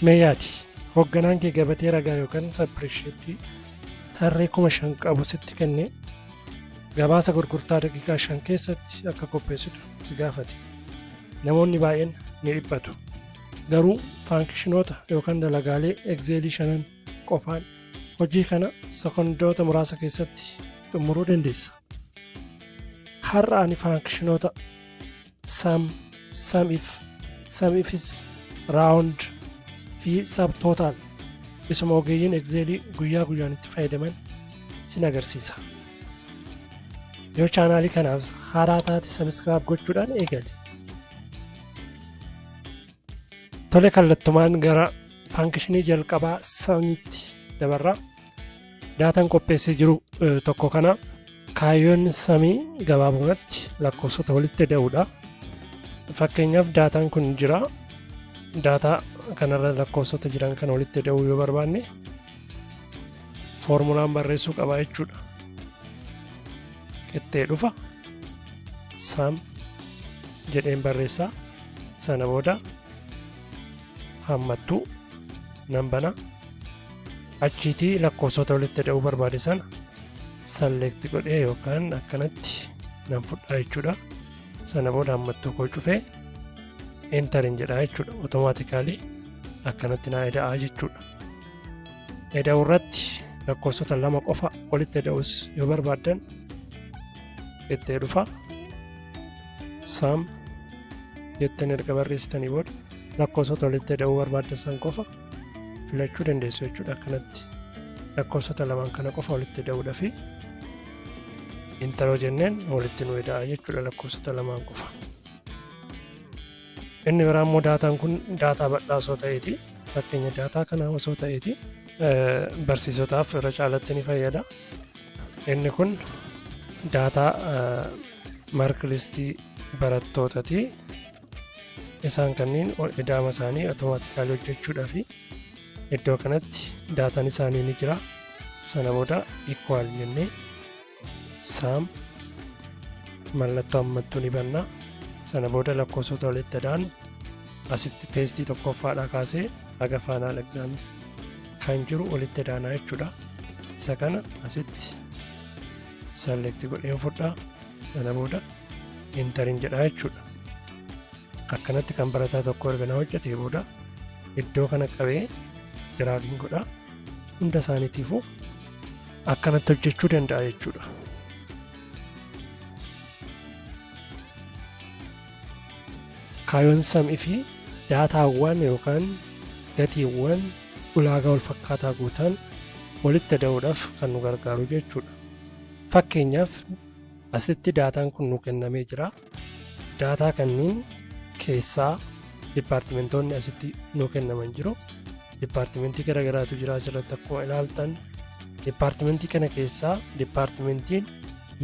Mee yaadi, hoogganaan kee gabatee ragaa yookaan spreadsheetii tarree 5000 qabu sitti kennee gabaasa gurgurtaa daqiiqaa 5 keessatti akka qopheessitu si gaafate. Namoonni baay'een ni dhiphatu. Garuu faankishinoota yookaan dalagaalee Excelii shanan qofaan hojii kana sekondoota muraasa keessatti xumuruu dandeessa. Har'a ani faankishinoota sum, sum if, sum ifs, round fi subtotal isuma ogeeyyiin Excelii guyyaa guyyaan itti fayyadaman sin agarsiisa. Yoo chaanaalii kanaaf haaraa taate subscribe gochuudhaan eegali. Tole, kallattumaan gara faankishinii jalqabaa sumitti dabarra. Daataan qopheessee jiru tokko kana. Kaayyoon sumii gabaabumatti lakkoofsota walitti ida'uudha. Fakkeenyaaf, daataan kun jira. Daataa kanarra lakkoofsota jiran kana walitti ida'uu yoo barbaanne foormulaan barreessuu qaba jechuudha. Qixxee dhufa sum jedheen barreessaa, sana booda hammattuu nan bana, achiitii lakkoofsota walitti ida'uu barbaade sana select godhee yookaan akkanatti nan fudhaa jechuudha. Sana booda hammattuu koo cufee enterin jedhaa jechuudha. Automatically akkanatti naa ida'aa jechuudha. Ida'uu irratti lakkoofsota lama qofa walitti ida'us yoo barbaaddan, qixxee dhufa sum jettanii erga barreessitanii booda lakkoofsota walitti ida'uu barbaaddan san qofa filachuu dandeessu jechuudha. Akkanatti lakkoofsota lamaan kana qofa walitti ida'uudha fi enter jenneen walitti nu ida'a jechuudha, lakkoofsota lamaan qofa. Inni biraa immoo daataan kun daataa bal'aa osoo ta'eeti, fakkeenya daataa kanaa osoo ta'eeti, barsiisotaaf irra caalatti ni fayyada. Inni kun daataa mark listii barattootaati. Isaan kanneen ida'ama isaanii automatically hojjechuudhaa fi iddoo kanatti daataan isaanii ni jira. Sana booda equal jennee sum, mallattoo hammattuu ni banna. Sana booda lakkoofsota walitti ida'an asitti testii tokkoffaadhaa kaasee haga final examii kan jiru walitti idaanaa jechuudha. Isa kana asitti select godheen fudhaa, sana booda enterin jedhaa jechuudha. Akkanatti kan barataa tokko erga na hojjetee booda iddoo kana qabee dragiin godhaa, hunda isaaniitiifuu akkanatti hojjechuu danda'a jechuudha. Kaayyoon sumii fi daataawwan yookaan gatiiwwan ulaagaa wal fakkaataa guutan walitti ida'uudhaaf kan nu gargaaru jechuudha. Fakkeenyaaf, asitti daataan kun nu kennamee jira. Daataa kanneen keessaa dipaartimentoonni asitti nu kennaman jiru. Dipaartimentii garaagaraatu jira asirratti akkuma ilaaltan. Dipaartimentii kana keessaa dipaartimentiin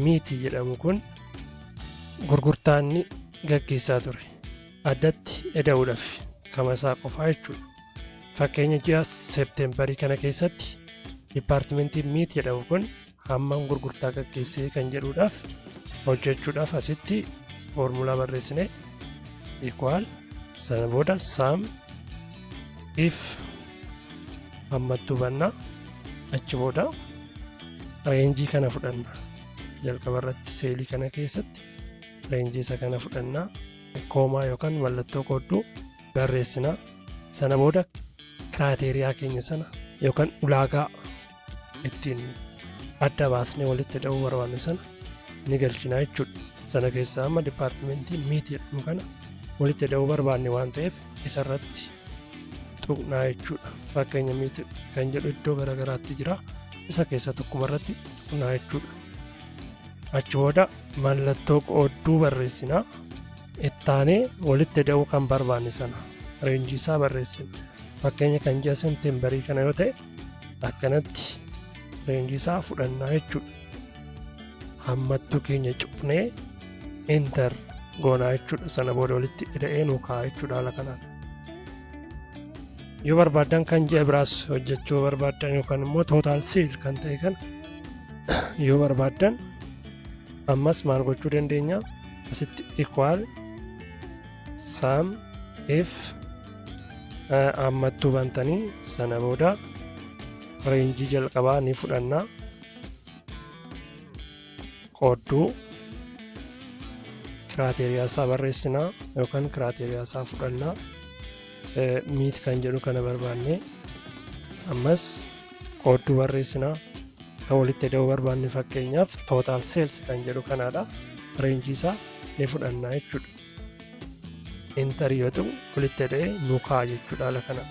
meatii jedhamu kun gurgurtaa inni gaggeessaa ture addatti ida'uudhaaf kama isaa qofaa jechuudha. Fakkeenya, ji'a Seepteembarii kana keessatti dipaartimentiin meat jedhamu kun hammam gurgurtaa gaggeessee kan jedhuudhaaf hojjechuudhaaf asitti foormulaa barreessine, equal, sana booda sum if, hammattuu bannaa, achi booda rangeii kana fudhanna. Jalqaba irratti cellii kana keessatti rangeii isa kana fudhannaa, comma yookaan mallattoo qoodduu barreessinaa, sana booda criteria keenya sana yookaan ulaagaa ittiin adda baasnee walitti ida'uu barbaanne sana ni galchinaa jechuudha. Sana keessaa amma dipaartimentii meat jedhamu kana walitti ida'uu barbaanne waan ta'eef isarratti tuqnaa jechuudha. Fakkeenya, meat kan jedhu iddoo garaagaraatti jira. Isa keessaa tokkuma irratti tuqnaa jechuudha. Achi booda mallattoo qoodduu barreessinaa. Ittaanee walitti ida'uu kan barbaanne sana rangeii isaa barreessina. Fakkeenya, kan ji'a Seepteembarii kana yoo ta'e akkanatti rangeii isaa fudhannaa jechuudha. Hammattuu keenya cufnee enter goonaa jechuudha. Sana booda walitti ida'ee nu kaa'a jechuudha haala kanaan. Yoo barbaaddan kan ji'a biraas hojjechuu barbaaddan yookaan immoo total sale kan ta'e kana yoo barbaaddan ammas maal gochuu dandeenya? Asitti equal sum if Hammattuu bantanii sana booda range jalqabaa ni fudhannaa. Qoodduu criteria isaa barreessinaa yookaan criteria isaa fudhannaa. Meat kan jedhu kana barbaanne ammas qoodduu barreessinaa. Kan walitti ida'uu barbaanne fakkeenyaaf total sales kan jedhu kanaadha. Range isaa ni fudhannaa jechuudha. Enter yoo ta'u walitti ida'ee nu kaa'a jechuudha haala kana.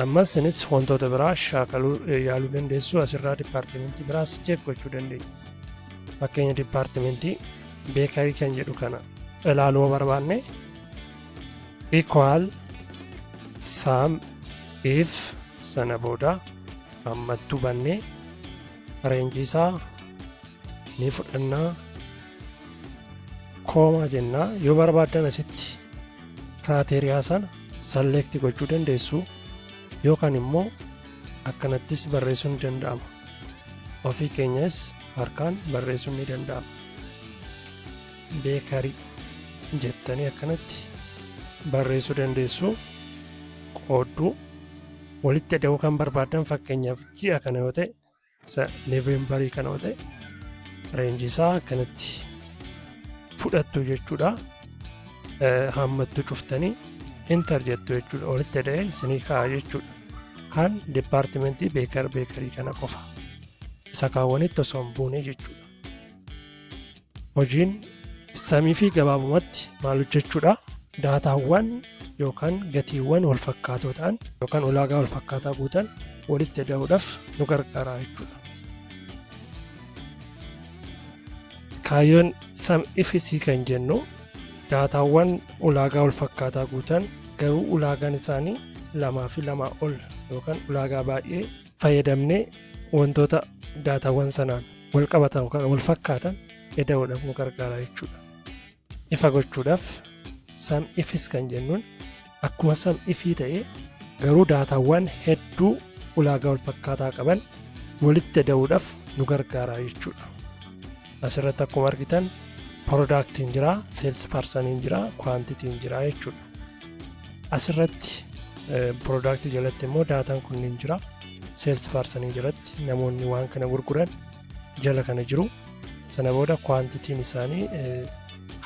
Ammas isinis wantoota biraa shaakaluu yaaluu dandeessu. Asirraa department biraas check gochuu dandeenya. Fakkeenya department bakery kan jedhu kana ilaaluu barbaanne, equal sum if, sana booda hammattuu bannee range isaa ni fudhannaa, comma jennaa. Yoo barbaaddan asitti criteria sana select gochuu dandeessu yookaan immoo akkanattis barreessuun ni danda'ama. Ofii keenyas harkaan barreessuun ni danda'ama. Bakery jettanii akkanatti barreessuu dandeessu. Qoodduu walitti ida'uu kan barbaaddan fakkeenyaaf ji'a kana yoo ta'e, isa November kana yoo ta'e, range isaa akkanatti fudhattu jechuudha. Hammattuu cuftanii enter jettu jechuudha. Walitti ida'ee isinii kaa'a jechuudha. Kan department bakery kana qofa. Isa kaawwanitti osoo hin buune jechuudha. Hojiin sum if gabaabumatti maal hojjechuudha? Daataawwan yookaan gatiiwwan wal fakkaatoo ta'an yookaan ulaagaa wal fakkaataa guutan walitti ida'uudhaaf nu gargaara jechuudha. Kaayyoon sum ifs kan jennu daataawwan ulaagaa wal fakkaataa guutan garuu ulaagaan isaanii lamaa fi lamaa ol yookaan ulaagaa baay'ee fayyadamnee wantoota daataawwan sanaan wal qabatan yookaan wal fakkaatan ida'uudhaaf nu gargaara jechuudha. Ifa gochuudhaaf, sum ifs kan jennuun akkuma sum if ta'ee garuu daataawwan hedduu ulaagaa wal fakkaataa qaban walitti ida'uudhaaf nu gargaara jechuudha. Asirratti akkuma argitan productiin jira, sales personiin jira, quantityn jira jechuudha. Asirratti product jalatti immoo daataan kunniin jira. Sales person jalatti namoonni waan kana gurguran jala kana jiru. Sana booda quantityn isaanii,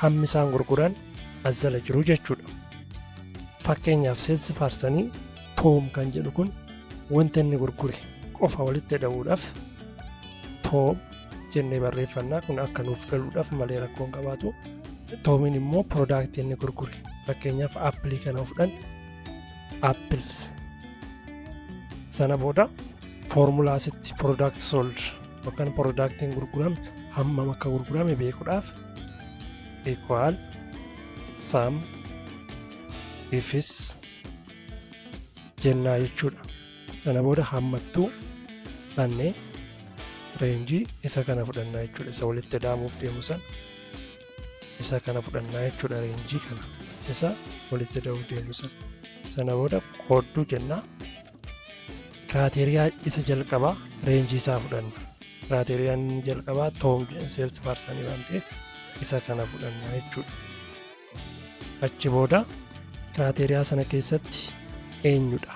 hammi isaan gurguran as jala jiru jechuudha. Fakkeenyaaf sales person Tom kan jedhu kun wanta inni gurgure qofa walitti ida'uudhaaf Tom jennee barreeffannaa. Kun akka nuuf galuudhaaf malee rakkoon qabaatu. Tomiin immoo product inni gurgure, fakkeenyaaf apple kana fudhan, apples. Sana booda formula asitti product sold yookaan productiin gurgurame hammam akka gurgurame beekuudhaaf equal sum ifs jennaa jechuudha. Sana booda hammattuu bannee range isa kana fudhannaa jechuudha. Isa walitti ida'amuuf deemu sana isa kana fudhannaa jechuudha, range kana isa walitti ida'uuf deemu sana. Sana booda qoodduu jennaa, criteria isa jalqabaa range isaa fudhanna. Criteriaan inni jalqabaa Tom sales person waan ta'eef isa kana fudhanna jechuudha. Achi booda criteria sana keessatti eenyudha?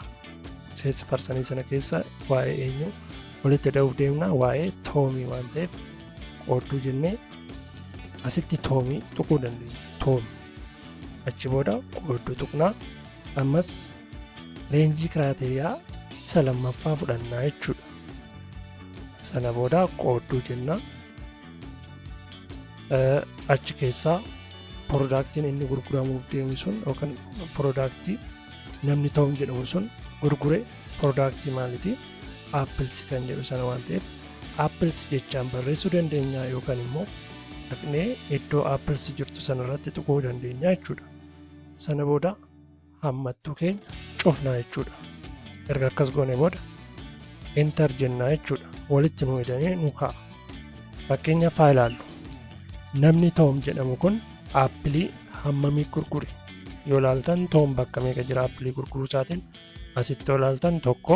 Sales person sana keessa waa'ee eenyu walitti ida'uuf deemna? Waa'ee Tom waan ta'eef qoodduu jennee asitti Tom tuquu dandeenya. Tom achi booda qoodduu tuqnaa, ammas range criteria isa lammaffaa fudhannaa jechuudha. Sana booda qoodduu jenna. Achi keessaa productiin inni gurguramuuf deemu sun yookaan product namni Tom jedhamu sun gurgure product maaliiti? Apples kan jedhu sana waan ta'eef apples jechaan barreessuu dandeenya yookaan immoo dhaqnee iddoo apples jirtu sanarratti tuquu dandeenya jechuudha. Sana booda hammattuu keenya cufnaa jechuudha. Erga akkas goone booda enter jennaa jechuudha. Walitti nu hidhanii nu kaa'a. Fakkeenyaaf haa ilaallu. Namni Tom jedhamu kun apple hammamii gurgure? Yoo ilaaltan Tom bakka meeqa jira apple gurguruu isaatiin? Asitti yoo ilaaltan tokko,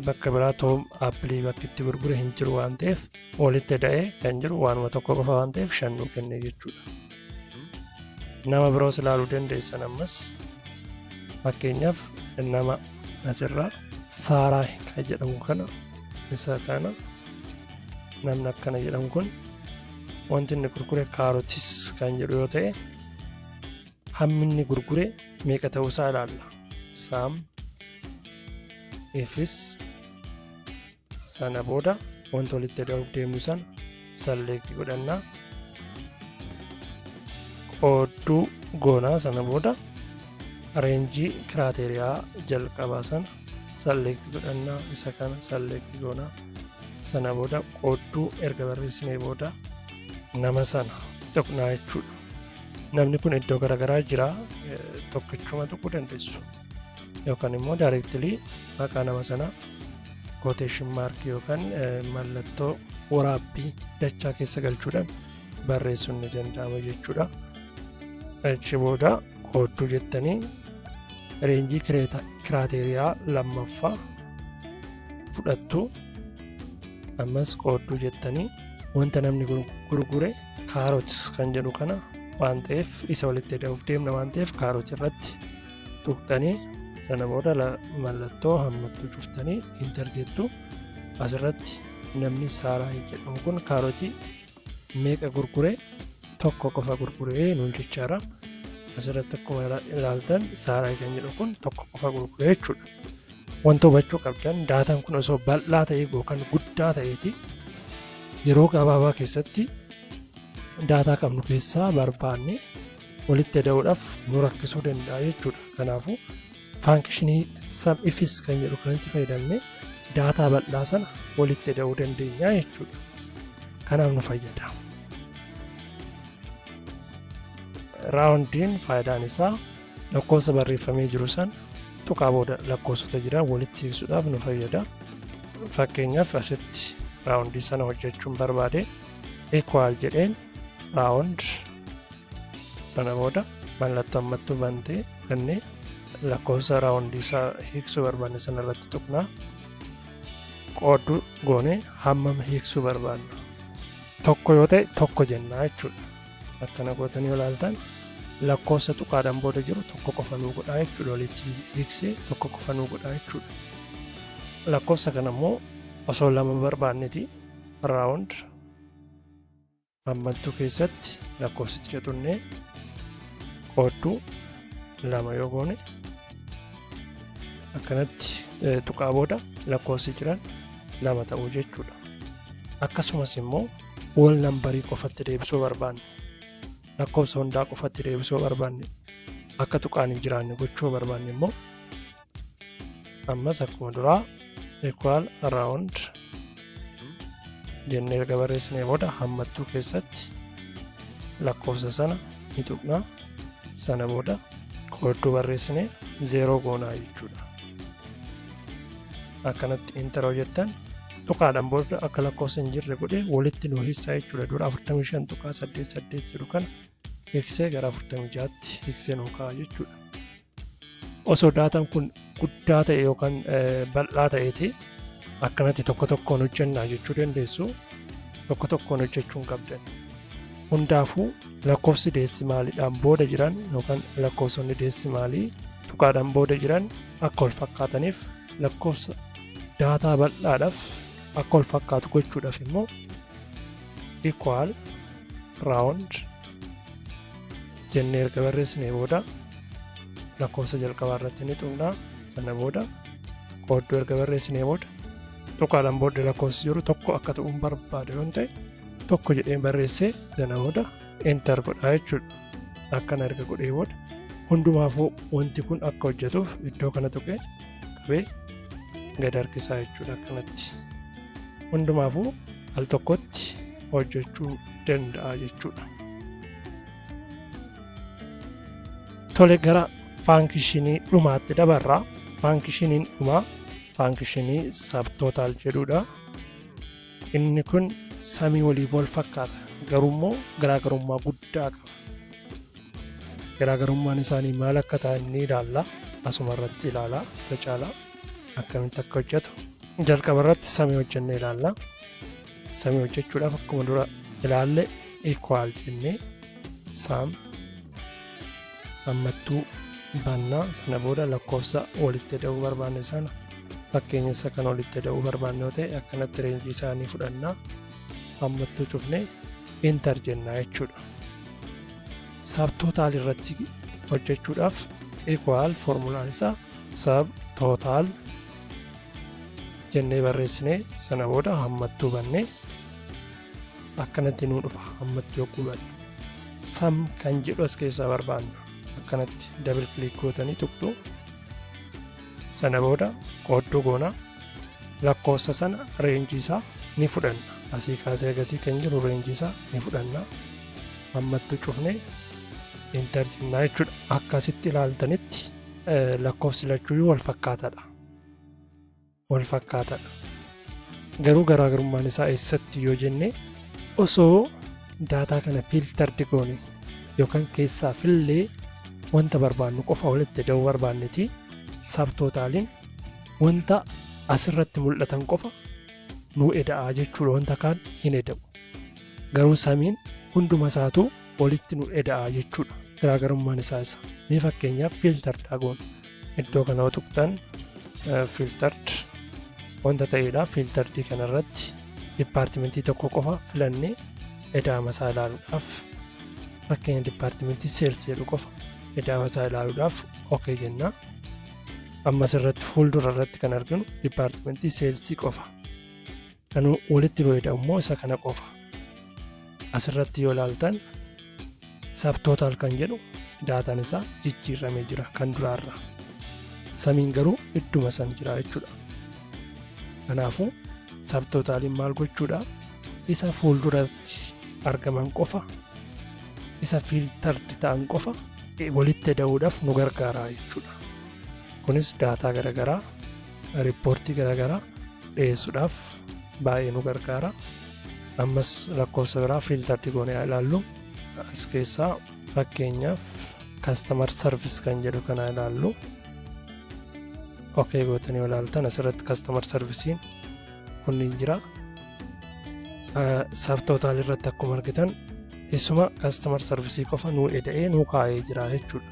bakka biraa Tom apple bakki itti gurgure hin jiru waan ta'eef walitti da'ee kan jiru waanuma tokko qofa waan ta'eef shan nuu kenne jechuudha. Nama biroos ilaaluu dandeessan ammas. Fakkeenyaaf, nama asirraa Saaraa kan jedhamu kana, isa kana, namni akkana jedhamu kun wanti inni gurgure carrots kan jedhu yoo ta'e, hammi inni gurgure meeqa ta'uusaa ilaalla. Sum ifs, sana booda wanta walitti ida'uuf deemnu sana select godhannaa, qoodduu goonaa, sana booda range criteria jalqabaa sana select godhannaa, isa kana select goonaa, sana booda qoodduu erga barreessinee booda nama sana tuqnaa jechuudha. Namni kun iddoo garaagaraa jira, tokkichuma tuquu dandeessu. Yookaan immoo directly maqaa nama sanaa quotation mark yookaan mallattoo waraabbii dachaa keessa galchuudhaan barreessuun ni danda'ama jechuudha. Achi booda qoodduu jettanii range criteria lammaffaa fudhattu. Ammas qoodduu jettanii wanta namni gurgure carrot kan jedhu kana waan ta'eef, isa walitti ida'uuf deemna waan ta'eef, carrot irratti tuqxanii sana booda mallattoo hammattuu cuftanii enter jettu. Asirratti namni Saaraa jedhamu kun kaarotii meeqa gurgure? Tokko qofa gurguree nuun jechaadha. Asirratti akkuma ilaaltan Saaraa kan jedhu kun tokko qofa gurguree jechuudha. Wanta hubachuu qabdan, daataan kun osoo bal'aa ta'ee yookaan guddaa ta'eeti yeroo gabaabaa keessatti daataa qabnu keessaa barbaanne walitti ida'uudhaaf nu rakkisuu danda'a jechuudha. Kanaafuu function sum ifs kan jedhu kanatti fayyadamne daataa bal'aa sana walitti ida'uu dandeenya jechuudha. Kanaaf nu fayyada. Roundiin faayidaan isaa lakkoofsa barreeffamee jiru sana tuqaa booda lakkoofsota jiran walitti hiiksuudhaaf nu fayyada. Fakkeenyaaf, asitti round sana hojjechuun barbaade, equal jedheen round, sana booda mallattoo ammattuu bantee bannee lakkoofsa round isaa hiiksuu barbaanne sana irratti tuqnaa, qoodduu goonee hammam hiiksuu barbaanna, tokko yoo ta'e tokko jennaa jechuudha. Akkana gootanii ilaaltan lakkoofsa tuqaadhaan booda jiru tokko qofa nuu godhaa jechuudha. Walitti hiiksee tokko qofa nuu godhaa jechuudha. Lakkoofsa kana immoo osoo lama barbaanneti, round hammattuu keessatti lakkoofsicha tunnee qoodduu lama yoo goone, akkanatti tuqaa booda lakkoofsi jiran lama ta'uu jechuudha. Akkasumas immoo whole number qofatti deebisuu barbaanne, lakkoofsa hundaa qofatti deebisuu barbaanne, akka tuqaan hin jiraanne gochuu barbaanne immoo, ammas akkuma duraa equal round jennee erga barreessinee booda hammattuu keessatti lakkoofsa sana ni tuqnaa, sana booda qoodduu barreessinee zero goonaa jechuudha. Akkanatti enter jettan tuqaadhaan booda akka lakkoofsa hin jirre godhee walitti nu hiisaa jechuudha. Dura 45.88 jedhu kana hiiksee gara 46tti hiiksee nu kaa'a jechuudha. Osoo daataan kun guddaa ta'e yookaan bal'aa ta'eeti akkanatti tokko tokkoon hojjennaa jechuu dandeessu. Tokko tokkoon hojjechuu hin qabdan. Hundaafuu lakkoofsi decimaliidhaan booda jiran yookaan lakkoofsonni decimal tuqaadhaan booda jiran akka wal fakkaataniif, lakkoofsa daataa bal'aadhaaf akka wal fakkaatu gochuudhaaf immoo equal round jennee erga barreessinee booda lakkoofsa jalqabaa irratti ni tuqnaa, sana booda qoodduu erga barreessinee booda tuqaadhaan booda lakkoofsi jiru tokko akka ta'uun barbaada yoo ta'e, tokko jedhee barreessee sana booda enter godhaa jechuudha. Akkana erga godhee booda hundumaafuu wanti kun akka hojjetuuf iddoo kana tuqee qabee gad harkisaa jechuudha akkanatti. Hundumaafuu al tokkotti hojjechuu danda'a jechuudha. Tole, gara function dhumaatti dabarraa. Functioniin dhumaa function subtotal jedhudha. Inni kun sum waliif wal fakkaata, garuummoo garaagarummaa guddaa qaba. Garaagarummaan isaanii maal akka ta'an ni ilaalla. Asuma irratti ilaalaa irra caalaa akkamitti akka hojjetu. Jalqaba irratti sum hojjennee ilaalla. Sum hojjechuudhaaf akkuma dura ilaalle equal jennee sum hammattuu Bannaa sana booda lakkoofsa walitti ida'uu barbaanne sana, fakkeenya isa kan walitti ida'uu barbaanne yoo ta'e, akkanatti range isaanii fudhannaa, hammattuu cufnee enter jennaa jechuudha. Subtotal irratti hojjechuudhaaf equal, foormulaan isaa subtotal jennee barreessinee, sana booda hammattuu bannee akkanatti nuu dhufa. Hammattuu yogguu bannu sum kan jedhu as keessaa barbaanna. Akkanatti double click gootanii tuqxu. Sana booda qoodduu goona, lakkoofsa sana range isaa ni fudhanna. Asii kaasee agasii kan jiru range isaa ni fudhanna, hammattuu cufnee enter jennaa jechuudha. Akkasitti ilaaltanitti lakkoofsi lachuuyyuu wal fakkaataadha. Wal fakkaataadha. Garuu garaagarummaan isaa eessatti yoo jenne, osoo daataa kana filtered goone yookaan keessaa fillee wanta barbaannu qofa walitti ida'uu barbaanneti, subtotaliin wanta asirratti mul'atan qofa nuu eda'aa jechuudha, wanta kaan hin eda'u. Garuu sumiin hunduma isaatu walitti nu eda'aa jechuudha. Garaagarummaan isaa isa. Mee fakkeenyaaf filtered goona. Iddoo kana yoo tuqxan filtered wanta ta'edha. Filteredii kanarratti departmentii tokko qofa filannee eda'ama isaa ilaaluudhaaf, fakkeenya departmentii sales jedhu qofa eda'ama isaa ilaaluudhaaf okay jenna. Ammas irratti fuuldura irratti kan arginu departmentii salesii qofa. Kan walitti nu eda'u immoo isa kana qofa. Asirratti yoo ilaaltan subtotal kan jedhu daataan isaa jijjiiramee jira kan duraarra. Sumiin garuu idduma san jira jechuudha. Kanaafuu subtotaliin maal gochuudha? Isa fuulduratti argaman qofa, isa filtered ta'an qofa walitti ida'uudhaaf nu gargaara jechuudha. Kunis daataa garaagaraa, reportii garaagaraa dhiyeessuudhaaf baay'ee nu gargaara. Ammas lakkoofsa biraa filtered goonee haa ilaallu. As keessaa fakkeenyaaf customer service kan jedhu kana ilaallu. Okay gootanii ilaaltan asirratti customer serviceiin kunniin jira. Subtotal irratti akkuma argitan isuma customer serviceii qofa nuu eda'ee nuu kaa'ee jira jechuudha.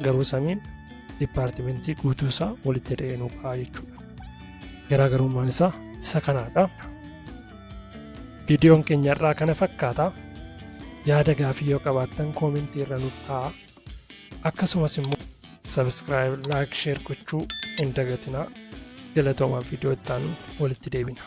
Garuu sumiin departmentii guutuu isaa walitti eda'ee nuu kaa'a jechuudha. Garaagarummaan isaa isa kanaadha. Viidiyoon keenya irraa kana fakkaata. Yaada gaafii yoo qabaattan commentii irra nuuf kaa'a. Akkasumas immoo subscribe, like, share gochuu hin dagatinaa. Galatoomaa, viidiyoo itti aanu walitti deebina.